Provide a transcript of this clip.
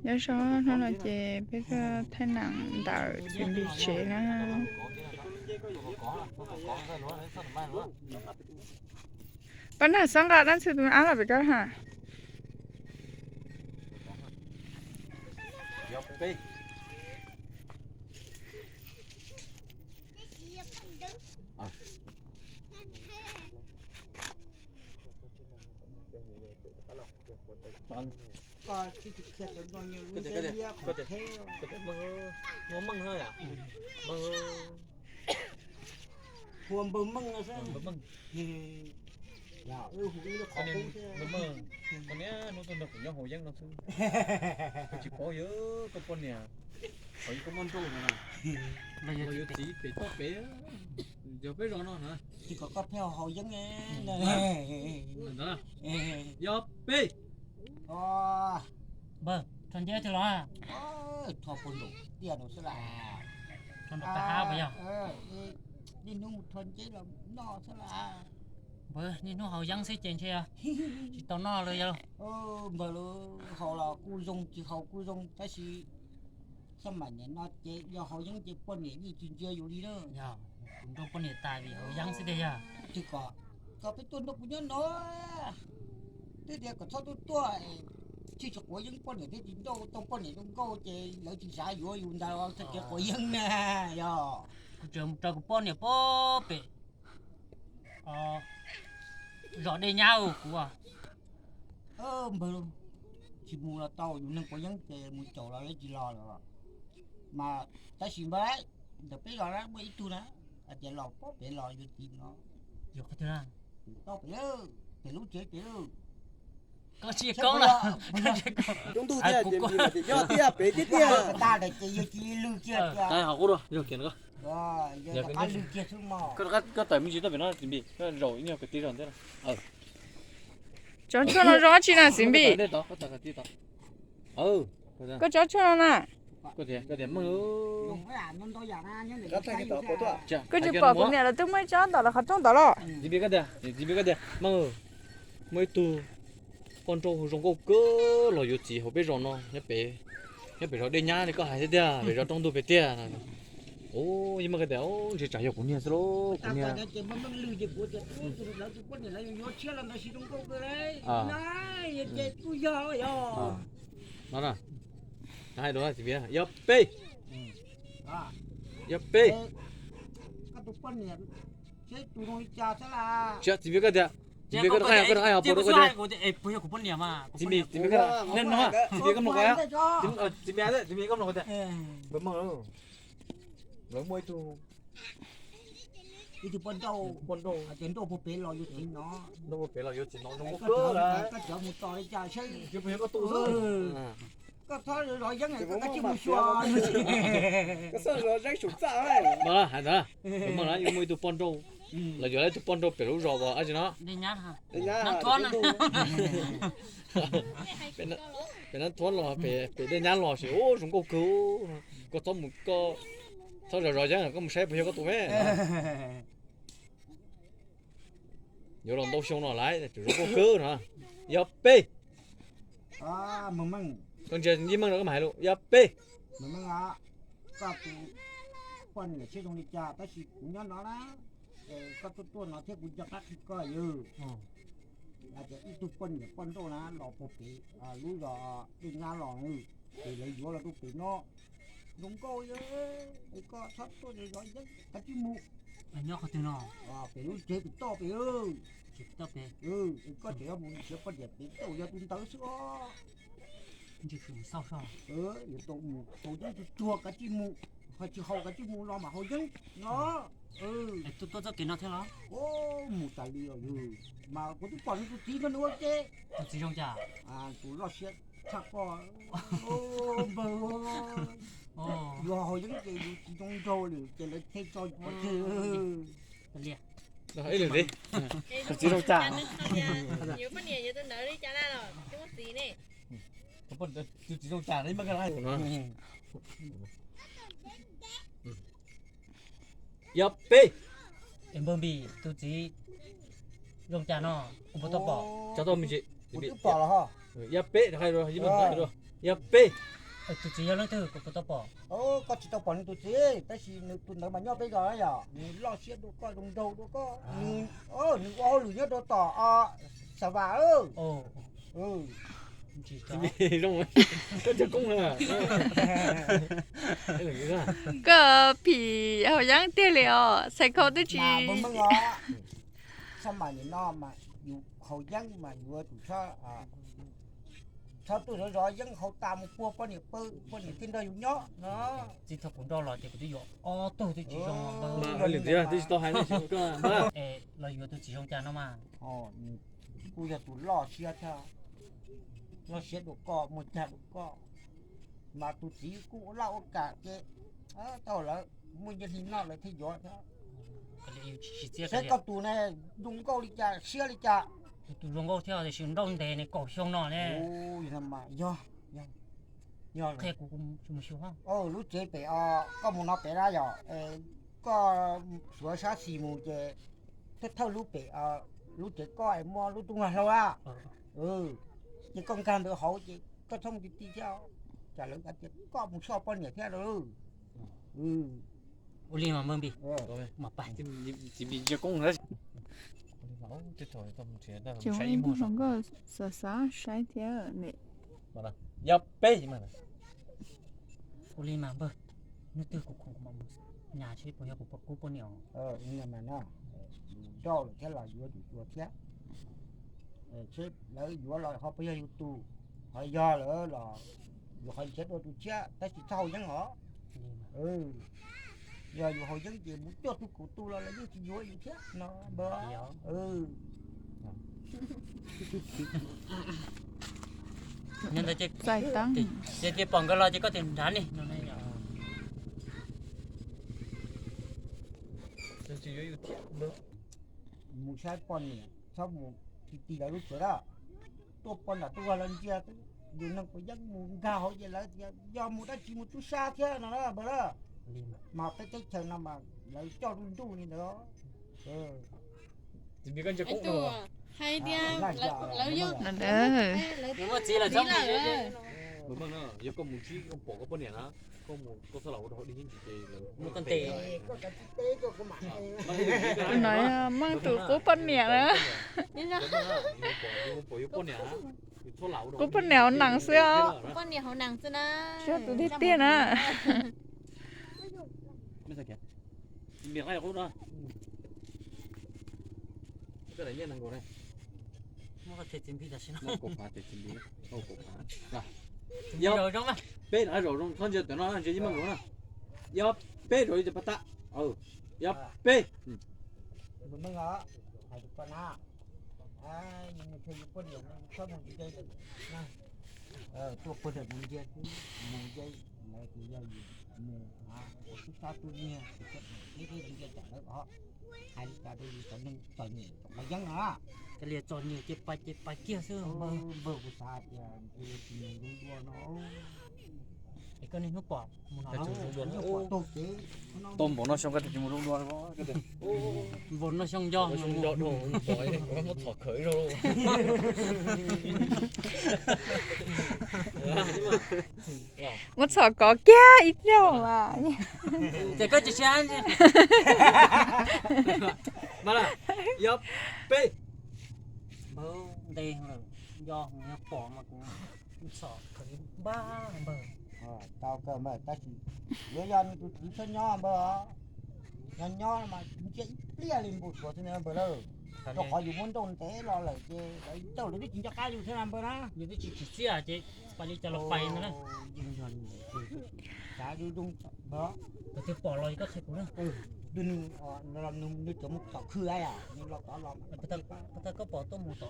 Nyob zoo, hnub no ces peb tuaj thaij nam ntawm Txiv Npis tsev na. Pab nag xob nqa dab ntxwg tus me ab los pem ko ha. Hu npawg Meej no xwb. Npawg Meej, koj niam hnub tuaj nrog kuv nyob haus yeeb no xwb. Koj tsis paub yog koj poj niam, qhov yog koj muaj nrauj no na, los yuav txiv pem toj pem, yog peb zos no na. Tsis kom koj pheej haus yeeb. Yog peb. Npawg, rho nceb thiab los? Rho puag nraum tiaj no xwb las. Rho nraum tav hab puas yog? Niaj hnub mus rho nceb los noj xwb las. Npawg, niaj hnub haus yeeb xwb ces ntshe tsis tau noj li yog. Npawg, haus los kuj zoo, tsis haus kuj zoo, tab sis xab mam niam no ces yog haus yeeb ces poj niam yeej tsis ntsia yus li na. Yog, kuv nrauj poj niam tas vim haus yeeb xwb tiag yog. Tsis kom, kom peb tuaj nrog kuv nyob no. Twb tias kom txhob tuaj tuaj, tsis tsis quav yeeb poj niam thiab tsis nrauj tau poj niam zoo nkauj ces lawv tsis xav yuav yus ntag, txhob quav yeeb na. Yog, kuv tseem mus raws kuv poj niam pem zos Dej Nyab kuv. Npawg, tsis mus los tau, yus neeg quav yeeb ces mus caum los lawv tsis los lawm. Mas tab sis npawg, ntawm peb zos na muaj ib tug na, hais tias los pem los yuav txiv no. Yog qhov twg na? Tau pem, pem lub tsev pem. Koj tsis koob los. Coob ntuj thiab, yog tiag pem tiag tiag. Tag ces yog tsis lwg kiag. Qab ho qub dua, yog kiag no. Rov qab lwg kiag xwb mog. Koj tawm me ntsis tuaj pem no, Txiv Npis, koj zaum ib nyuag kwv tij zog ntej. Tsob tshuaj no zoo dab tsi na Txiv Npis? Koj tsob tshuaj no na. Koj tias, koj tias Meej, koj tsis pom kuv niam lawv twb muaj ib tsob ntawm lawv qhov rooj ntawd los? Txiv Npis koj tias, Meej, muaj ib tug poj nrauj hu zoo nkauj kawg los yuav txiv hauv peb zos no nyob pem, nyob pem zos Dej Nyab li koj hais thiab tiag, pem zos rooj ntug pem tiag. Ub, yeej muaj koj tias, ntshe tsam yog kuv niag xwb lauj, kuv niag. No na, hais dua Txiv Npis, yog peb, yog peb. Tsis, Txiv Npis koj tias, Txiv Npis koj rov qab, koj rov qab hais pom rau koj tias. Txiv Npis, Txiv Npis koj, Txiv Npis koj mloog, Txiv Npis koj mloog tias, lawv muaj ib tug, ib tug poj nrauj, poj nrauj, hais tias nrauj puag pem los yuav txiv no, nrauj puag pem los yuav txiv no, koj cov mus tos li cas seb, koj txhob zov yeeb, koj kav tsij mus xyuas. Koj txhob zov yeeb saum txaj. No hais ntawd, lawv muaj ib tug poj nrauj, los yuav ib tug poj nrauj pem lub zos dab tsi no, pem Nab Thuab los pem Dej Nyab los ces ub zoo nkauj kawg. Koj txhob mus, koj txhob zov zov yeeb, koj mus saib puas yog koj tus me. Yuav los ntau xyoo no lawm, tseem zoo nkauj kawg no. Yog peb. Koj ntsia Ntsib Meej no koj mam hais lus, yog peb. Koj tus poj niam siab zoo li cas tab sis kuv nyob no na, koj tuaj tuaj no thiab kuv nco qab qhia koj yog, hais tias ib tug poj niam poj nrauj na los puag pem lub zos Dej Nyab los, ces lawv yuav los rau pem no. Zoo nkauj, es koj txhob tuaj zov yeeb, kav tsij mus. Nyob qhov twg no? Pem lub tsev pem toj pem. Koj tseem yuav mus nrhiav poj niam pem toj, yog tus ntawd xwb os. Yuav tau mus haus yeeb tsuag tsuag, kav tsij mus, ho tsis haus kav tsij mus los mam haus yeeb no. Tuaj txoj kev no thiab los? Mus tas li os, mas kuv twb pom nws tus txiv no nws ua ke. Tus txiv zoo cas? Tus loj siab tshaj koj. Npawg, yus haus yeeb ces yus tsis zoo nraug lawm ces lawv thiaj tso pov tseg. Tus txiv zoo cas? Yus poj niam yus tus ntawd li cas na los tsis muaj txiv ne. Tus txiv zoo cas? Yog peb. Es npawg Npis, tus txiv zoo cas no? Kuv puas tau pom? Tso tau me ntsis. Kuv twb pom los ho. Yab peb, yab peb. Tus txiv yog leej twg kuv tsis tau pom? Koj tsis tau pom nws tus txiv, tab sis nws tus ntawd mas nyob peb zos yom, nws loj siab dua koj, zoo nraug dua koj, nws ua hauj lwm nyob rau tom Xav Vas. Koj phim haus yeeb tiag li os, txhais khau twb tsis. Xab mas nim no mas yus haus yeeb mas yuav tsum txhob tuaj zov zov yeeb haus tas mus puag poj niam pw, poj niam thiaj nrog yus nyob no. Txij thaum kuv nrog los ces kuv twb yuav ob tug twb tsis zoo. Twb tsis tau hais. Es los yuav tus tsis zoo cas no mas. Kuj yog tus loj siab thiab, loj siab dua koj, muaj cag dua koj, mas tus txiv kuj ua laj ua kam ces tau lawv muaj nyiaj hli noj lawv thiaj yuav thiab. Saib koj tus ne, zoo nkauj li cas siab li cas. Tus zoo nkauj thiab tiam sis nrauj ntev ne, kaum xyoo no ne. Yog, yog, yog. Lub tsev pem, koj mus no pem na yom, koj xuav sab xis mus ces thawj thawj lub pem, lub tsev koj es muaj lub rooj vag hlau na. Ces koj nkag ntawd hauv ces koj txhob mus ti ti thiab, tsam lawv hais tias koj mus soj poj niam thiab lauj. Ua li mas npawg Npis, mas pais. Ces ua ib tug hluas nkauj xav xav saib thiab ne. Yog peb. Ua li mas npawg, hnub twg kuv khoom kuv mam mus nyas seb puas yog kuv poj, kuv poj niam. Yus nrauj lawm thiab los yuav tus tuag thiab. Seb lawv yuav los ho puas yog yus tus, ho yog lawm los yus ho nrhiav dua tus tshiab, tab sis txhob haus yeeb os. Yog yus haus yeeb ces mus cuaj tug kaum tug los lawv yeej tsis yuav yus thiab no npawg. Txais teeb. Ces pom nkawd los ces koj tias nrad ne no. Tsis yuav yus thiab. Mus saib poj niam txhob mus ti ti lawv lub tsev lawm. Tuaj poj niam tuaj ua lawv ntsia, yus neeg puas yeeb mus nkag hauv ces lawv tias yog mus dab tsi mus tub sab thiab no na npawg na. Mas peb teb chaws no mas lawv coj zuj nruj li ntawd. Hais tias lawv yog, muaj txiv lawm, yog koj mus tsis pom koj poj niam na, koj mus koj txhob lam ua rau hauv dig ntsis ces lawv muaj koj ntes. Tus no Meej tus qub poj niam na. Qub poj niam hauv nees xwb os. Poj niam hauv nees xwb na. Siab tus tiag tiag na. Yog peb, zaum zoo txhob ntsia tam no, ntsia yeej meej zoo na. Yog peb, zaum li tus pas tag. Yog peb. Tuaj pawg ntawm mus ntsia xwb, mus ntsia lawv tias yog yus mus ua tub sab tub nyiag, ib ntsia tsam lawv hais li cas rau yus cov neeg txom nyem txom qhov yeeb na. Cov lias txom nyem ces pais ces pais kiag xwb. Npawg, kuv xav tias ntshe yuav tsis mus zoo dua no. Es koj niaj hnub pom mus no, pom tau kev. Tau npaum no xyoo koj tsis mus zoo dua. Npaum no xyoo nco, xyoo nco dhau, muab txhom khawm ib zaug. Muab txhom kov kiag ib zaug mas. Ces koj tsis siab. Mas yog peb. Npawg ntes lawm, nco yog pom mas kuv txhom khawm npaj npawg. Tau kawg npawg, tab sis yuav yog nws tus txiv txhob nyob npawg. Nyob nyob mas ntsia ib pliag li npau suav xwb na npawg lawm. Rau qhov yus muab nrauj ntev los lawm ces lawv nrauj lawv twb tsis nco qab yus thiab na npawg na. Yus twb tsis tsim txiaj ces pais li cas los pais ntag na. Yeej yog li ntawd, xav zoo zoo npawg. Tus twg pom los koj qhia kuv na. Nws, nws cov mus tom khw a, nws los tod los. Puas tau koj pom tuaj mus tom?